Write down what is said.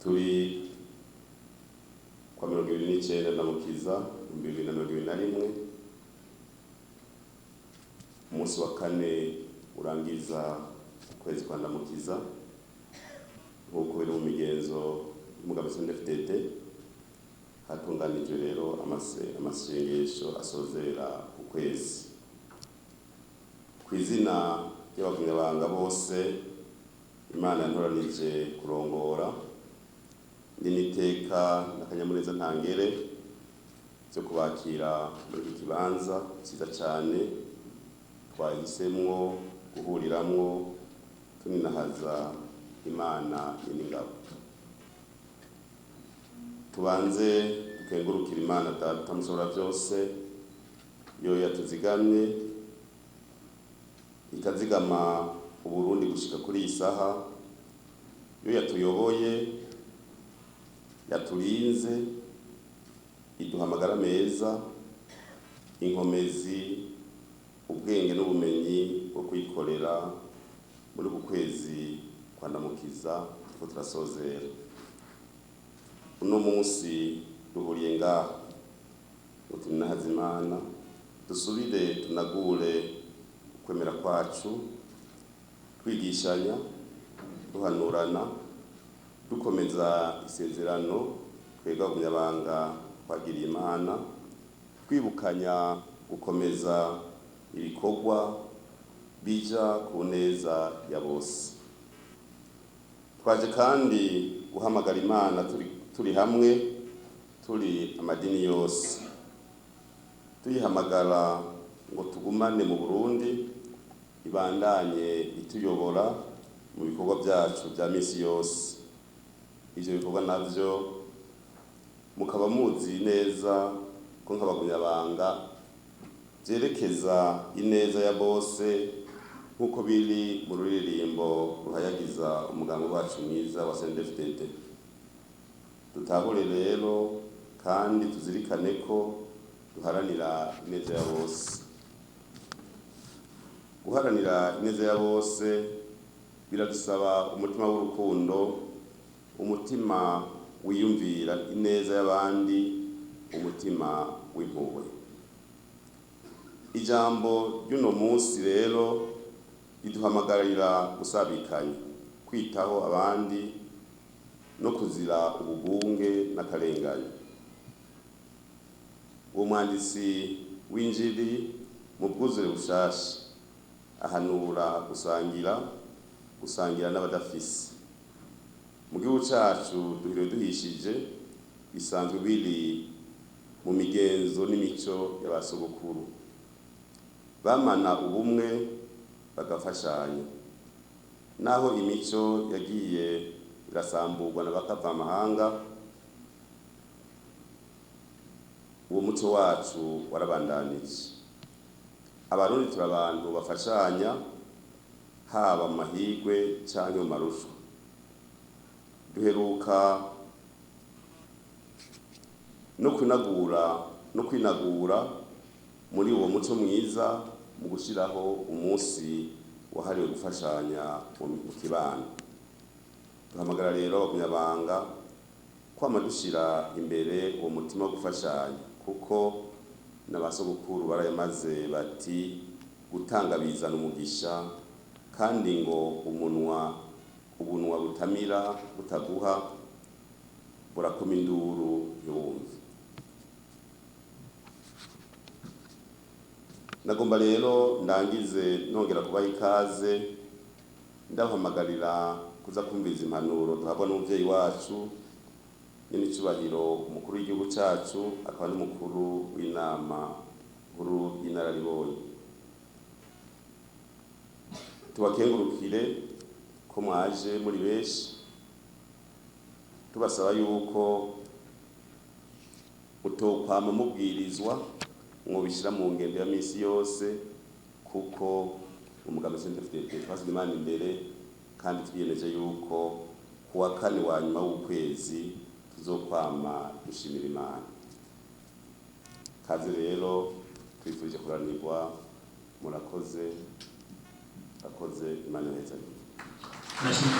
Turi kwa 29 Ndamukiza 2021, umunsi wa kane urangiza ukwezi kwa Ndamukiza, nk'uko biri mu migenzo y'umugambi CNDD-FDD. Hatunganijwe rero amasengesho asozera ukwezi. Ku izina ry'abagumyabanga bose Imana yantoranije kurongora, ndi n'iteka n'akanyamuneza ntangere byo kubakira muri iki kibanza cyiza cyane twahisemwo guhuriramwo tuninahaza Imana n'ingabo. Tubanze dukengurukira Imana Data Mushobora byose, yo yatuzigamye, ikazigama Uburundi gushika kuri iyi saha, yo yatuyoboye, yaturinze, iduha amagara meza, inkomezi, ubwenge n'ubumenyi bwo kuyikorera muri uku kwezi kwa Ndamukiza turiko turasozera. Uno munsi duhuriye ngaha ngo tuninahaze Imana, dusubire tunagure ukwemera kwacu, twigishanya, duhanurana, dukomeza isezerano twebwe abagumyabanga twagiriye Imana, twibukanya gukomeza ibikorwa bija ku neza ya bose. Twaje kandi guhamagara Imana turi hamwe, turi amadini yose, tuyihamagara ngo tugumane mu Burundi, ibandanye ituyobora mu bikorwa byacu bya misi yose. Ivyo bikorwa navyo mukaba muzi neza ko nk'abagumyabanga vyerekeza ineza ya bose, nk'uko biri mu ruririmbo ruhayagiza umugambi wacu mwiza wa CNDD-FDD. Dutahure rero kandi tuzirikane ko duharanira ineza ya bose. Guharanira ineza ya bose biradusaba umutima w'urukundo, umutima wiyumvira ineza y'abandi, umutima w'impuhwe. Ijambo ry'uno munsi rero riduhamagarira gusabikanya, kwitaho abandi no kuzira ubugunge n'akarengane. Uwo mwanditsi w'Injiri mu bwuzure bushasha ahanura gusangira, gusangira n'abadafise. Mu gihugu cacu duhiriwe duhishije, bisanzwe biri mu migenzo n'imico y'abasogokuru, bamana ubumwe bagafashanya, naho imico yagiye irasamburwa na bakavamahanga. Uwo muco wacu warabandanije. Abarundi turi abantu bafashanya, haba mu mahigwe canke mu marushwa. Duheruka no kwinagura muri uwo muco mwiza mu gushiraho umunsi wahariwe gufashanya mu kibano. Duhamagara rero abagumyabanga kwama dushira imbere uwo mutima wo gufashanya, kuko n'abasogokuru barayamaze bati: "Gutanga bizana umugisha", kandi ngo umunwa, ubunwa butamira butaguha burakoma induru ntiwumve. Nagomba rero ndangize nongera kubaha ikaze, ndabahamagarira kuza kumviriza impanuro duhabwa n'umuvyeyi wacu nyenicubahiro umukuru w'igihugu cacu, akaba n'umukuru w'inama nkuru y'inararibonye. Tubakengurukire ko mwaje muri benshi, tubasaba yuko utokwama mubwirizwa, mwobishira mu ngendo ya misi yose, kuko umugambi CNDD-FDD twasize Imana imbere, kandi twiyemeje yuko kuwa kane wa nyuma w'ukwezi tuzokwama dushimira Imana. Kaze rero, twifurije kuranirwa. Murakoze, akoze, Imana ihezagire. Ndashimira.